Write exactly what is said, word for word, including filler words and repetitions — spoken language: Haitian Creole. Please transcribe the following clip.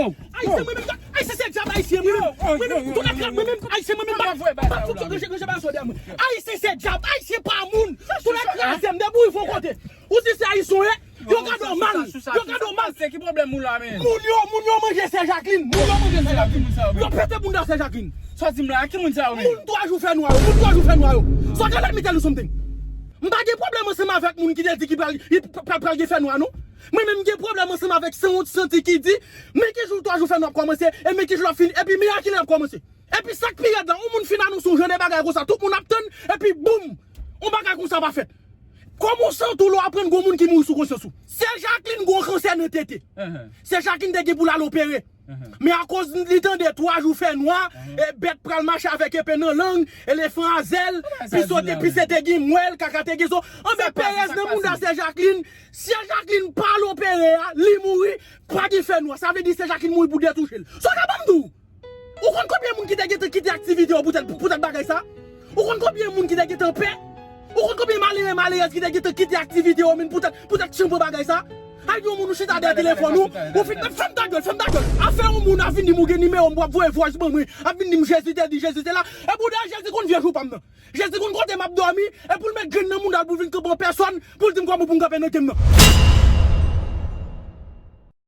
Ayisyen, mwen menm, Ayisyen se dyab, Ayisyen, mwen menm, mwen menm, tou nèg la, mwen menm, Ayisyen, mwen menm, pa, pa fonksyone, ranje, ranje bagay sa dèyè mwen. Ayisyen se dyab, Ayisyen pa moun, tou nèg kraze m, deboure fè yon kote. Ou di se Ayisyen w ye? Yo gade w mal, yo gade w mal. Ki pwoblèm ou la, men? Moun yo, moun yo manje Sè Jaklin, moun yo manje Sè Jaklin. Yo pete bounda Sè Jaklin. Sa w di m la, ki moun sa yo, men? Moun twa jou fè nwa yo, moun twa jou fè nwa yo. So gade, let me tell you something. M pa gen pwoblèm ansanm avèk moun ki te di ki pral, ki pral, pral gen fè nwa, non. Mwen menm, m gen pwoblèm ansanm avèk sanwont santi ki di, men ki jou twa jou fè nwa ap kòmanse, e men ki jou l ap fini, epi men a kilè l ap kòmanse. Epi sa k pi rèd la, yon moun fin anonse yon jan de bagay konsa, tout moun ap tann, epi boum, yon bagay konsa pa fèt. Kòman w santi w lè w aprann gon moun ki mouri sou konsyans ou? Sè Jaklin gon kansè nan tete. Sè Jaklin te gen pou l al opere. Men akoz li tande twa jou fè nwa, e bèt pral mache avèk epe nan lang, elefan a zèl, pi sote, pi se te gen mwèl, kaka te gen zo. Anben perèz nan bounda Sè Jaklin, Sè Jaklin pa al opere a, li mouri, pa gen fè nwa. Sa vle di Sè Jaklin mouri pou detouche l. Sa w ka ban m di w? Ou konn konbyen moun ki te gentan kite aktivite yo poutèt, poutèt bagay sa? Ou konn konbyen moun ki te gentan pè? Ou konn konbyen malere, malerèz ki te gentan kite aktivite yo, men poutèt, poutèt chanpwen bagay sa? Ay, yon moun ou chita dèyè telefòn ou, ou fin, fèm ta gèl, fèm ta gèl. Afè yon moun ap vin di m ou gen nimewo m, w ap voye voice ban mwen, ap vin di m Jezi te di, Jezi te la. E bouda Jezi konn vye jou pa m nan. Jezi konn kote m ap dòmi, e pou l met grenn nan mounda l pou l vin kanpe an pèsòn, pou l di m kòman pou m kanpe nan kem nan.